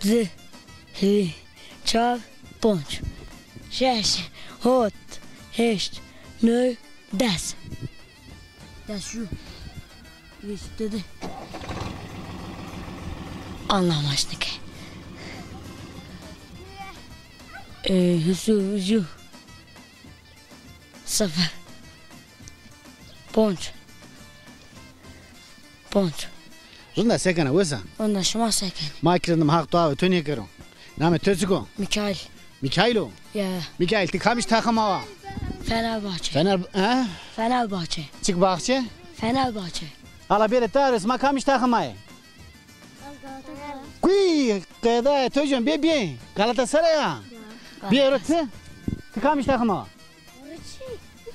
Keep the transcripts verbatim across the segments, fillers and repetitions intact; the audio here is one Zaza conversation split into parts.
Di, hîrî, çar, ponc, şeş, hot, heşt, new, des. Des ju. Vîst, didi. Anlamaş nike. E, hüsü, hüsü. Sıfır. Ponc. Ponc. Rinda se kena, wesa? Rinda, şima se kenî? Ma kirdim haq dua ve to nêkero. Namê to çik o? Mikail. Mikail o? Ya. Mikail, ti kamij taxima wa? Fenerbahçe. Fener, he? Fenerbahçe. Çik bahçe? Fenerbahçe. Ala bêrê ta res, ma kamij taxima yê? Kuy, qeda to jön, bê, bê. Galatasaray a? Ya. Bê ro ti? Ti kamij taxima wa?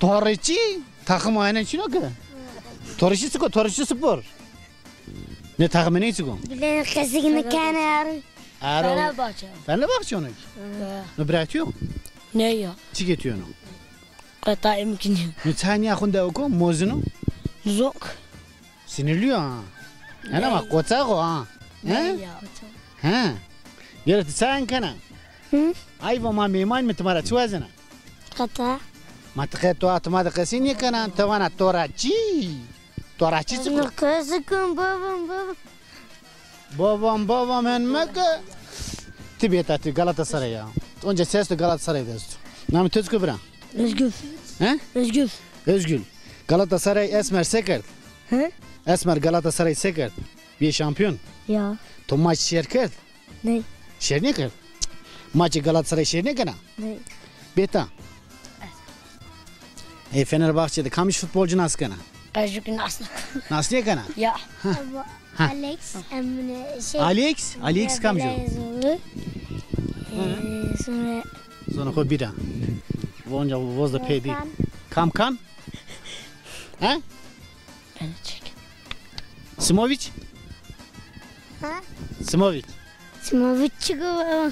Torreçî. Torreçî? Taxim o enen çino ki? Torreçî çik o? Torreçî Spor. Ne taxim ne çik o? Bilen qesik nikene. Aro. Fenerbahçe. Fenerbahçe onu. Ya. No bratîyo? Ne ya? Çike tîyono? Qeta imkini. No çay niya xun de oko? Mozino? Zonk. Sinirli yo ha. Ena ma qoçax o ha. He? Ya. He. Yere ti çayan kena? Hı? Ay va ma meyman mi ti ma ra çi wazena? Qeta. Ma ti qe to a ti ma de qesî nêkena, ti vana toraçî. Toraçî çik o? Qesî ken babam, babam. Babam, babam en meke. Ti bêta ti Galatasaray ya. Onca ses tu Galatasaray de esto. Namê to çik o bira? Özgür. He? Özgür. Özgül. Galatasaray esmer se kerd? He? Esmer Galatasaray se kerd? Bîye şampiyon? Ya. To maç şêr kerd? Ney. Şêr nêkerd? Maçê Galatasaray şêr nêkena? Ney. Bêta. E, Fenerbahçe de kamij futbolcu nas kena? Qejûk nas nêkena. Nas nêkena? Ya. Ha. Ha. Alex, em, şey, Alex? Alex kamij o? Brazil. Hı. E, sonra Zona xo bîra. Vonca voz de pê dî. Kam? Kam kan? Ha? Beni çek. Simovic? Ha? Simovic. Simovic çik o?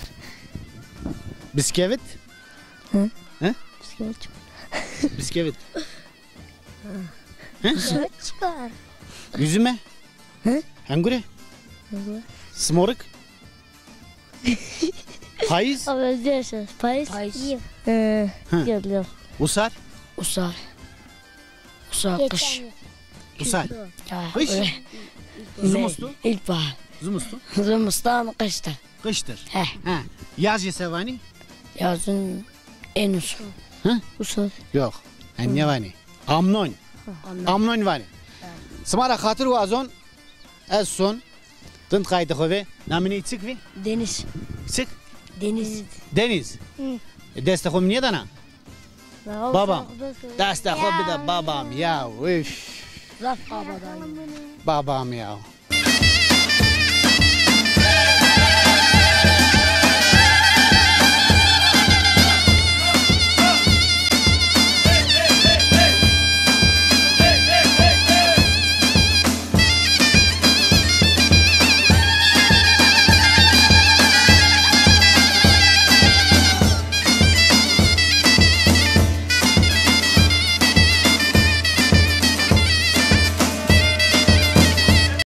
Biskevit? Hı? Hı? Biskevit. Biskevit. Hı? Biskevit çik o? Üzüme? Hı? Hengure? Hengure. Simorik? Payız? Ama özdeşiz. Payız. Payız. Yıl. Ee, Hı. Yıl, yıl. Usar? Usar. Usar, kış. Geçen yıl. Usar. Ya, kış? Öyle. Zumustu? İlkbahar. Zumustu? Zumustan kıştır. Kıştır. He. He. Yaz ise vani? Yazın en uzun. Hı? Usar. Yok. En ne vani? Amnon. Amnon. Amnon vani. Sima ra xatir wazon. Ez son. Rind qaytê xo vê. Namê ney çik vî? Deniz. Çik? Deniz. Deniz. Hı. E, destê xo mi nêdana? Babam. Destê xo bide babam ya. Üf. Zaf baba dayı. Babam ya.